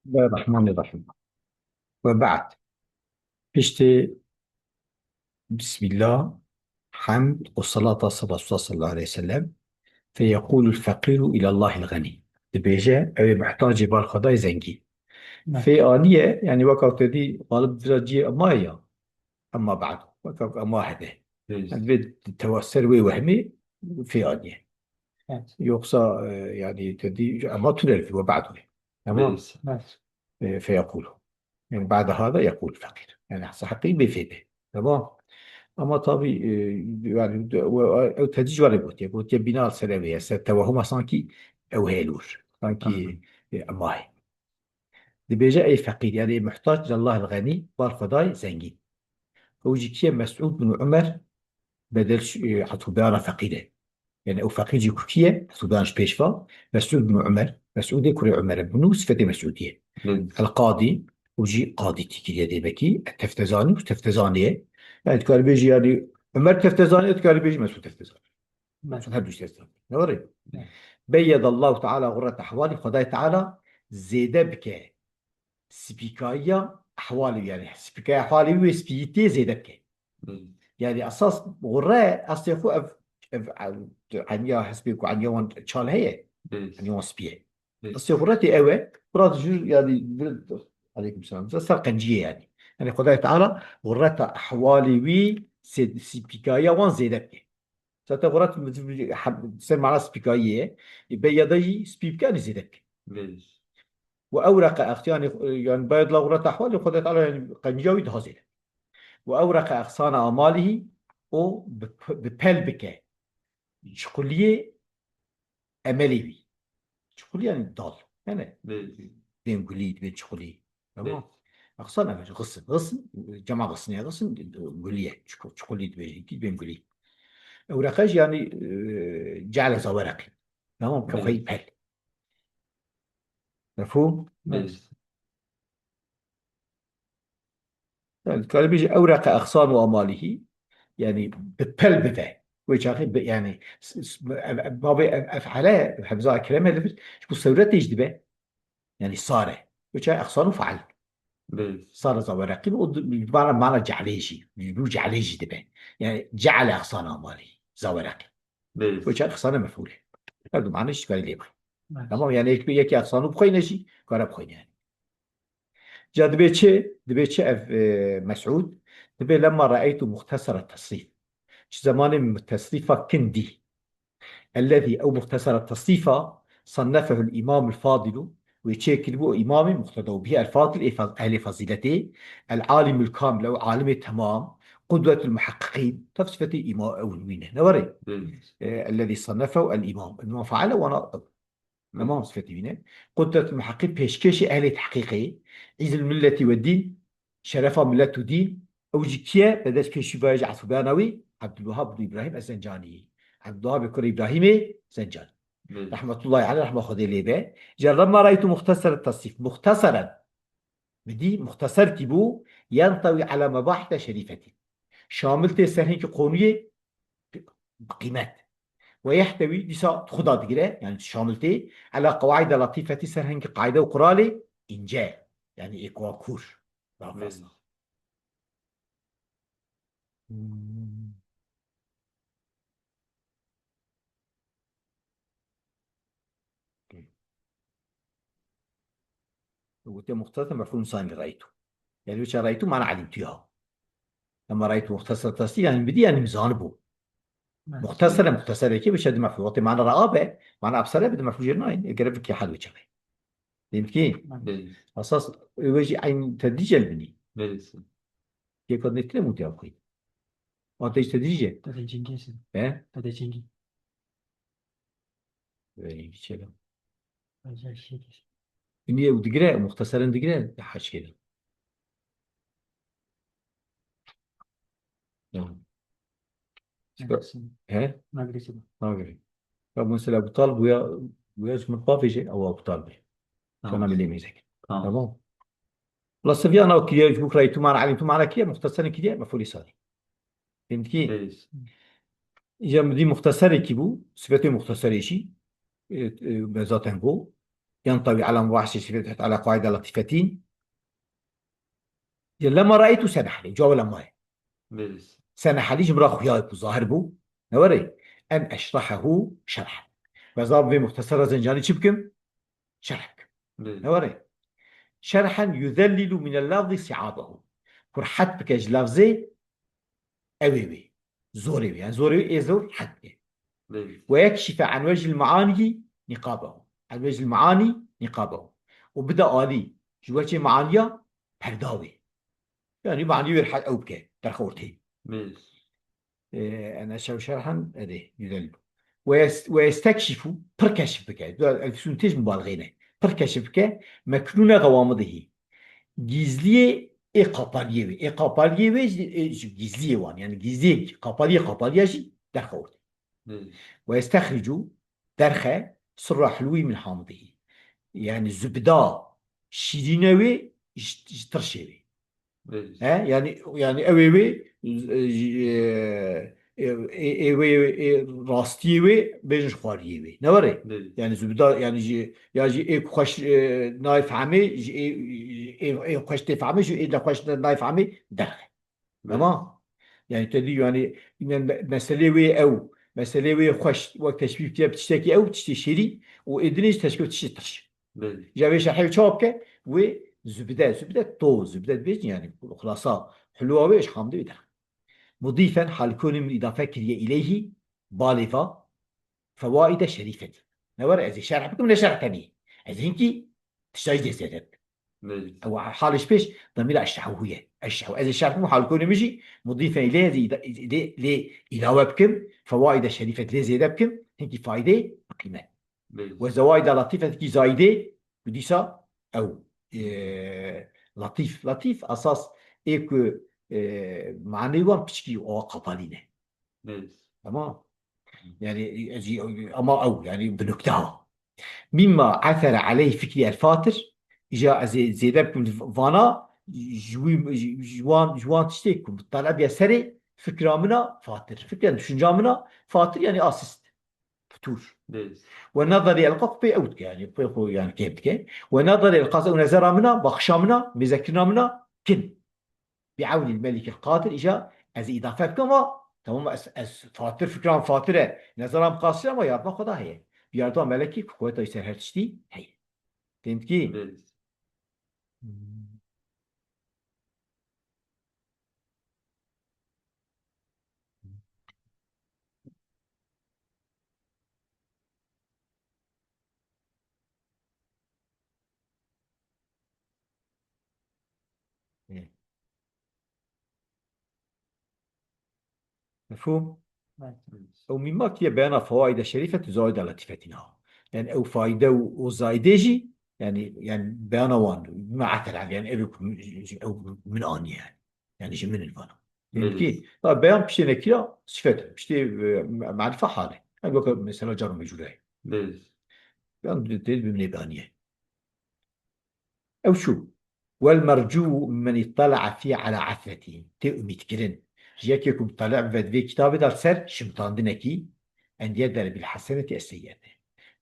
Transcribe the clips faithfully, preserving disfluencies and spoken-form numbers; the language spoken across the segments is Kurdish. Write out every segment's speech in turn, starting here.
Bismillahirrahmanirrahim. Ve ba'd. Piştî Bismillah, hemd û salata ser Resulullah sallallahu aleyhi ve sellem. Fe yequlul feqiru ilallahil ğani. Dibêje, ew ê muhtacê bar Xwedayê zengîn. Evet. Fê aniye, yani weka te dî, xalib vira ciyê ema ya. Emma ba'du. Weka ema hebe. Evet. Yani vê tewa ser wê wehmê fê aniye. Evet. Yoksa, e, yani te dî, ema tune ve ba'du. Tamam. Evet. Evet. E, feyekulu. Yani ba'de hada yekul fekir. Yani heqî bê fê be. Tamam. Ama tabii, e, yani, de-, we-, ew tedî ji were gotiye. Gotiye bîna li ser ev heye. Ser tewehuma sankî ew heye li wir. Sankî, Anladım. e, ema heye. Dibêje ey feqîr, yani muhtaç, lillahil ğenî, bar Xwedayê zengîn. Ew jî kî ye? Mes'ud bin Umer, bedel, e, etûbeyana feqîr e. Yani ew feqîr jî ku kî ye? Etûbeyan ji pêş ve, Mes'ud bin Umer. Mes'udê kurê Umer e. Bi nû sifetê Mes'udî ye. Evet. El Qadî, û jî qadîtî kiriye dê bekî. Teftezanî û Teftezanî ye. Yani dikarî bêjî yani Umer Teftezanî, dikarî bêjî Mes'ud Teftezanî. Mes'ud her du Teftezanî. Ne were? Evet. Beyyedallahu Teala gurrete ehwalî, Xwedayê Teala zêde bike spîkayiya ehwalê, yani spîkayiya ehwalê wî wê spîyîtiyê zêde bike. Hmm. Yani esas gurre, eslê xwe ev, ev, ev, eniya hespê ku eniya wan çal heye, Hmm. eniya wan spî ye. Hmm. Eslê gurretê ew e, gurret jûr, yani, bir, aleykum selam, ser qenciyê yani. Yani Xwedayê Teala gurreta ehwalê wî sê-, spîkayiya wan zêde bike. Zaten gurret ser mana spîkayî ye. E, beyyada jî spî bike, yani zêde bike. Belê. Ve ewreqe ex-, yani, yani beyyada gurreta ehwalê Xwedê Teala, yani qenciya wî daha zêde. Ve ewreqe exsana amalihî, û bi, bi pel bike çiquliyê emelê wî. Çiqulî yani dal. Yani Belê. Bên gulî, bên çiqulî. Tamam. Belê. Exsan ev, ğısın. Ğısın, cema ğısın ya, ğısın, gulî ye. Çiqu-, çiqulî dibêjin, kî bên gulî. Ewreqe jî yani, e, ceale zawereqî. Tamam, Belê. kefayî pel. Mefhûm? Belê. Yani, dikarî bêjî, ewreqe exsan û amalihî, yani, bi pel bibe. Wê çaxê bi, yani, s-, s-, ev, ev, babê ev, ef'ale, hemza ekreme li vir, ji bo sewretê jî dibe. Yani, sare. Wê çaxê exsan û faal. Belê. Sare zawereqî, o di-, mana, mana cealê jî, ji bo cealê jî dibe. Yani, ceale exsan amalihî, zawereqî. Belê. Wê çaxê exsane mef'ûl e. Her du mana jî dikarî lê bixî. Evet. Tamam, yani, yek, yekî exsan û bixweyne jî, kare bixweyne yani. Ca dibê çi? Dibê çi ev, e, Mes'ûd? Dibê lemma re'eytu muxtesara tesrîf. Ji zemanê min tesrîfa kin dî. Ellezî, ew muxtesara tesrîfa, sannefehul îmamul fadilu, wê çê kiribû îmamê muqteda bihî el fadil, ê faz-, ehlê fazîletê, el alimul kamil, ew alimê temam, qudwetul muhaqqiqîn, tev sifetê îma ew wî ne. Ne were? Hmm. E, ellezî sannefehu el îmam. Îmam faale wana ew. Tamam, sifetî wî ne. Qudret muheqîq, pêşkêşî ehlê tehqîqê, îzil milletî we dîn, şerefa millet û dîn, ew jî kî ye? Bi dest pêşî vayê ji esûbeyana wî, Ebdulwehab bin Îbrahîm Ez-Zencanî. Ebdulwehab kurê Îbrahîmê Zencanî. Belê. Rahmetullahi aleyh, rehma Xwedê lê be. Ji lemma raytu muxteseret tesnîf. Muxteseren. Bi dî muxteser kî bû, yentewî ala mebahîte şerîfetî. Şamil tê ser hinkî qonûyê bi qîmet. Ve yehtewî, dîsa xuda digire, yani şamil tê, ela qewaîde latîfetî, ser hingî qaîde û quralê înce, yani ê ku kûr. Daha fazla. Hmm. Gotiye muxtesar mefhûm sanî raytu. Yani wî ça raytu mana alimtu ya. Ama raytu muxtesar tasdîq yani bidî yani zanibû. Evet. Muxtesar e, muxtesar e ki wî ça di mefhûm. Wextê mana ra abe, mana absare bi di mefhûm jê nayên. E, gere bikî hal wî çaxê. Değil ki? Evet. Esas, e, wê jî eyn tedrîc el binî. Belê. Yek kat netile mûtiya bixwî. Ate jî tedrîc e. Tedrîcî kesin. He? Tedrîcî. Wê çêle. Acayip şeydir. Niye ew digire, muxteseren digire, ya haç kere. Ya. Nagirî. He? Nagirî. Nagirî. Ya mesela bu tal bu ya, bu ya min bavêje, ew bu tal be. Tamam. Sana bile mezek. Tamam. Tamam. La seviyana kiriye, ji bo raytu mana alimtu mana kiriye, muxteseren kiriye, mef'ulî sanî. Fehmî? Evet. Îca min dî muxteserekî bû, sifetê muxteserê jî, e, e, me zaten got. ينطوي على مباحث الشريفة تحت على قواعد لطيفة. Ya lema ra'aytu senehelî. Cevabê lema ye. Belê. Senehelî ji min re xuya ku zahir bû. Ne were? En eşrehehu şerhen. Ez ê vê muxtesera Zencanî çi bikim? Şerh bikim. Belê. Ne were? Şerhen yuzellilu minel lafzi si'abehu. Ku rehet bike ji lafzê ewê wê. Zorê wê. Yani zorê wê ê zor rehet bike. Belê. Ve yekşife an vecil maanihi niqabehu. An vecil maani niqabehu. Û bide alî ji wecê maaniya perda wê. Yani maanî wê rehet ew bike, derxe ortê. Belê. Ee, en eşrehehu şerhen, erê, güzel. Ve yest-, ve yestekşifu, pir keşif bike. Elfisûn têj mubalixê ne. Pir keşif bike, meknûne xewamidihî. Gizliyê ê qapaliyê wê. Ê qapaliyê wê jî, ê, ji gizliyê wan. Yani gizliyê, qapaliyê, qapaliya jî derxe ortê. Belê. Ve yestexricu, derxe, sirra hulwî min hamidihî. Yani zubda şîrîne wê ji, ji tirşê wê. Belê. He? Yani, yani ew ê wê, e, e, e, ê wê, ê rastiyê wê bêjin ji xwariyê wê. Ne were? Belê. Yani zubda, yani ji, ya ji ê ku xweş, e, nayê fehmê, ji ê, ê, ê xweş tê fehmê, ji ê de xweş nayê fehmê derxe. Belê. Tamam. Yani te dî, yani, yani me-, meselê wê ew, meselê wê xweş, wek teşbîh kiriye bi tiştekî ew, tiştê şêrî û ê dinê jî teşbîh tiştê tirş. Belê. Ji vê şerhê çawa bike? Wê zubide, zubide to, zubide dibêjin yani, xulasa, hulwa wê ji hamdê wê derxe. Mudîfen hal konê min îdafe kiriye îleyhî, balê va, fewaide şerîfet. Ne were ez ê şerh bikim, ne şerh tenê. Ez hinkî tişta jî dê zêde bikim. Belê. Ew halê ji pêş damîra eşrehehu ye. Eşrehehu. Ez ê şerh bikim, hal konê min jî mudîfen lê, ez ê îda-, lê, lê îlawe bikim, fewaide şerîfet lê zêde bikim, hinkî faydê bi qîmet. Belê. Ve zewaida latîfet kî zayidê, ku dîsa ew, e, latîf, latîf esas ê ku, e, manê wan piçkî û awa qapalî ne. Belê. Tamam. Yani, ez, ama ew, yani, bi nukte ha. Mimma esere aleyh fikri el fatir, îja ez ê zêde bikim vana, ji wî, ji, ji wan, ji wan tiştê ku mitala biya serê fikra min a fatir. Fikra, düşünca min a fatir, yani asist. Pitûr. Belê. Ve nazarî el qaq pê ew dike, yani, pê xwe, yani, kêm dike. Ve nazarî el qas ew nezera min a, baxişa min a, mêzekirina min a, kin. Bi ewnil melikil qadir, îja ez îdafe bikim va, tamam, ez, ez fatir, fikran fatir e, nezaram qasir e, ama yardıma Xweda heye. Yardıma melekî ku quweta ser her tiştî heye. Fehmkî? Belê. Mefhûm? Evet. Ew mîma kiriye beyana fewaide şerîfet û zayida letîfetî niha. Yani ew faide û, û zayidê jî, yani, yani beyana wan, mima etel, yani ev ew min aniye yani. Yani ji min in vana. Belê. Demek ki, tabi beyan piştê nekira sifet, piştê, e, me-, marifa hale. Yani weke mesela car û mecûre. Belê. Yan tê bi min baniye. Ew çû. Wel mercû men îtala'a fî ala efretî. Tê umîdkirin. Ji yekê ku mitala bibe di vê kitabê de ser şimtandinekî, en yedere bil hesenetî es seyyete.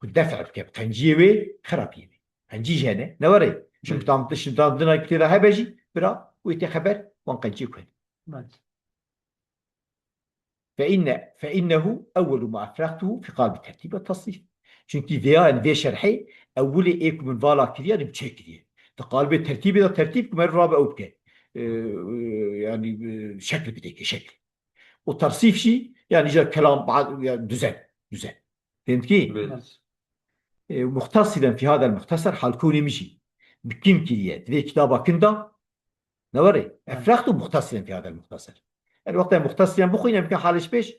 Ku def' bike bi qenciyê wê xerabiyê wê. Qencî jî hene. Ne were? Belê. Şimtand-, şimtandina ku tê de hebe jî, bira, wê tê xeber wan qenciyê ku hene. Belê. Fe inne, fe innehu ewwelu ma efragtuhu fi qalbi tertîb ve tasnîf. Çünkü veya, yani vê şerhê ewilê ê ku min vala kiriye, yani çê kiriye. Di qalbê tertîbê de tertîb ku meriv rabe ew bike. Ee, e, yani, e, şekil bideke, şekil. O tersîf jî, yani îca kelam, ba-, yani düzen, düzen. Fehmkî? Belê. E, muhtasilen fi hadel muhtasar, hal konê min jî bi kin kiriye. Di vê kitaba kin de, ne were? Evet. Efragtu muhtasilen fi hadel muhtasar. Yani wexta muhtasilen bixwîne, bikin halê ji pêş,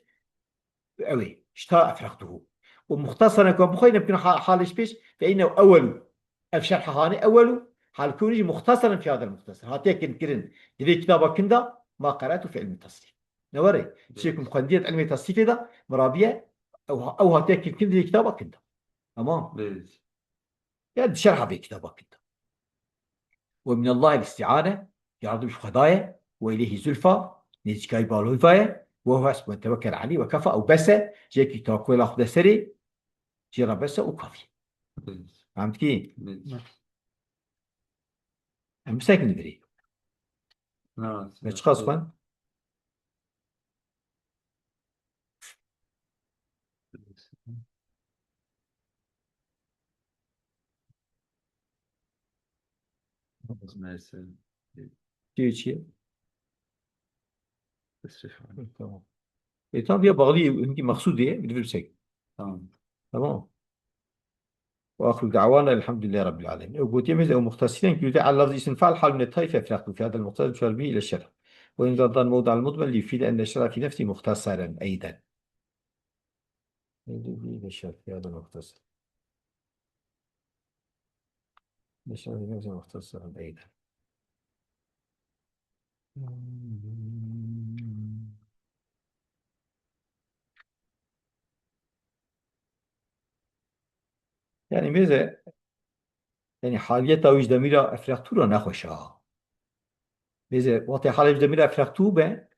ew ê, ji ta efragtuhu. Û muhtasaran ku bixwîne, bikin ha-, halê ji pêş, fe inne ewwelu. Ev şerha hanê ewwelu, hal konê jî muhtasaran fi hadel muhtasar. Hatiye kin kirin. Di vê kitaba kin de, ma qara'tu fi ilmi tasrîf. Ne were? Çi ku min xwendiye di ilmê tasrîfê de, mirabiye, ew ha-, ew hatiye kin kin di vê kitaba kin de. Tamam. Belê. Ya di şerha vê kitaba kin de. Ve minallahil isti'ane, yardım ji Xwedayê, ve ileyhi zulfa, nêzîkayî baloy vaye, ve huve hasbû men tewekkel aleyh ve kefa, ew bes e, jê ku tewekula xwe de serê, jê re bes e û kafî. Em dikî? Em bisekin li virî. Me çiqas xwend? Çi çi? Tamam. E, tamam, ya bağlı, hinkî mexsûd e, bir bir şey. Tamam. Tamam. وآخر دعوانا الحمد لله رب العالمين. Ew gotiye mêze, ew muxtesiren ki yûde elafzî isim fail hal min tayfe efraqtu fi hadal muxtesir şer bihi ile şer. Ve in zadan mevdal mudmen li yufide enne şer fi nefsi muxteseren eyden. Neydi? Fi ile şer fi hadal muxtesir. Ile şer fi nefsi muxteseren eyden. Yani mêze, yani haliyeta wî ji demîra efraqtû re nexweş e. Mêze, wextê halê ji demîra efraqtû be,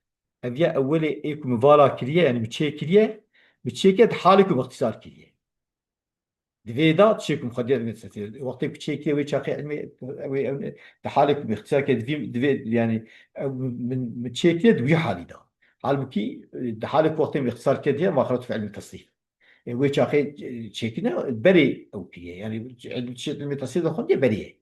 ev ya ewelê ê ku min vala kiriye, yani min çê kiriye, min çê kiriye, di halê ku min ixtîsar kiriye. Divê da çê ku min xwediya divê sefê. Wextê ku çê kiriye wê çaxê ilmê, wê ew ne, di halê ku min ixtîsar kiriye, divê, divê, yani, ew min, min çê kiriye di wî halî da. Halbukî, e, di halê ku wextê min ixtîsar kiriye, ma xelat fi ilmê tesnîf. E, wê çaxê, e, çêkirine berê ew kiriye. Yani, ilm-, çê ilmê tesnîf de xwendiye berê ye.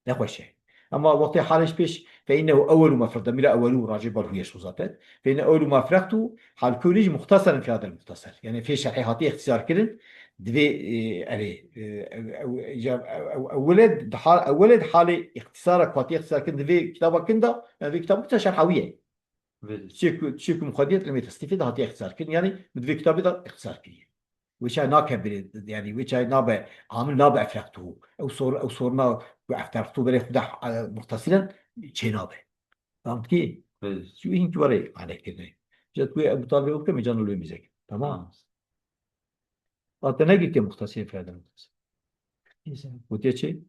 Nexweş e. Ema wextê halê ji pêş, fe innehu ewwelu ma fer-, demîra ewwelu racê ber huye şu zaten. Fe inne ewwelu ma feraqtu, hal kewnihi muxteseren fi hadal muxteser. Yani fê şerhê hatiye ixtîsar kirin, divê, e, erê, e, ew, ew, ya, ew, ew, ewwele di hal-, ewwele di halê ixtîsara ku hatiye ixtîsar kirin, divê kitaba kin da, yani vê kitaba kin şerha wî ye. Belê. Çê ku, çê ku min xwediyet ilmê tesnîfê de hatiye ixtîsar kirin. Yani min di vê kitabê de ixtîsar kiriye. Wê çay nake bire, yani wê çay nabe, amil nabe efraqtu. Ew sor-, ew sorna ku efraqtu berê xwe de, e, muxtesiren çê nabe. Tam ki? Belê. Şu hinkî were alek kirine. Jet wê Ebu Talibê wê bike, mêcan li wê mêzek. Tamam. Tamam. Ate negirtiye muxtesir fiyade muxtesir. Neyse. Gotiye çi?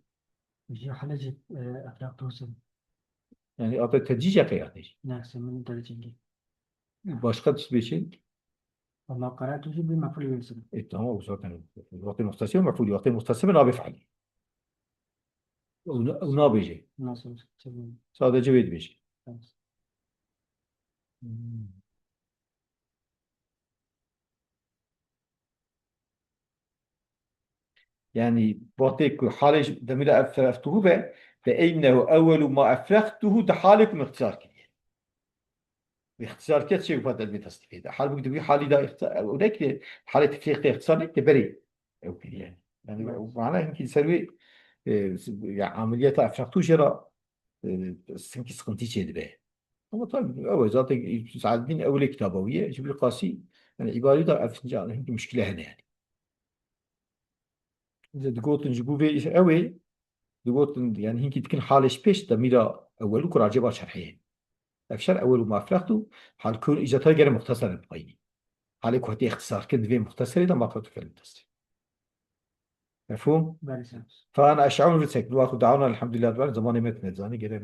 Ji halê jî, e, efraqtu sen. Yani ate tecî jî qeyate jî. Neyse, min derecengî. Başka tişt bêçin? Ama qeratu jî bi mef'ulî wê sir. E, tamam, o zaten. Wextê muxtesir mef'ulî, wextê muxtesir nabe fe'lî. Ew na-, ew nabêje. Nasıl? Sadece wê dibêje. Tamam. Hmm. Yani, wextê ku halê ji demîra efrextuhu be, fe eynehu ewwelu ma efrextuhu di halê ku min ixtisar kiriye. Ixtisar kir çê ku hat elbê tesnîfê de. Halbûkî di wî halî de ixtisar, ew nekiriye, halê tefrîq de ixtisar nekiriye, berê ew kiriye. Yani, mana hinkî ser wê, e, ya ameliyata efrextuhu jê re, e, hinkî sıkıntı çê dibe. Ama tabii, ew zaten Saadettin ewilê kitaba wî ye. Ji bil qasî, yani, îbarî da ev, yani, hinkî muşkile hene, yani. Digotin ji bo vê ew ê, digotin, yani, hinkî dikin halê ji pêş demîra ewwelû ku racê ba şerhê ye. Ev şer ewwelû ma efrextu, hal kewnu îcata gere muxteseren bixwînî. Halê ku hatiye ixtisar kirin, divê muxteserê de ma xetu fel muxteser. Mefhûm? Belê, sağ ol. Fa ana eş'aru nefsek, wa xu da'wana elhamdülillah, zamanê me tine zanî, gere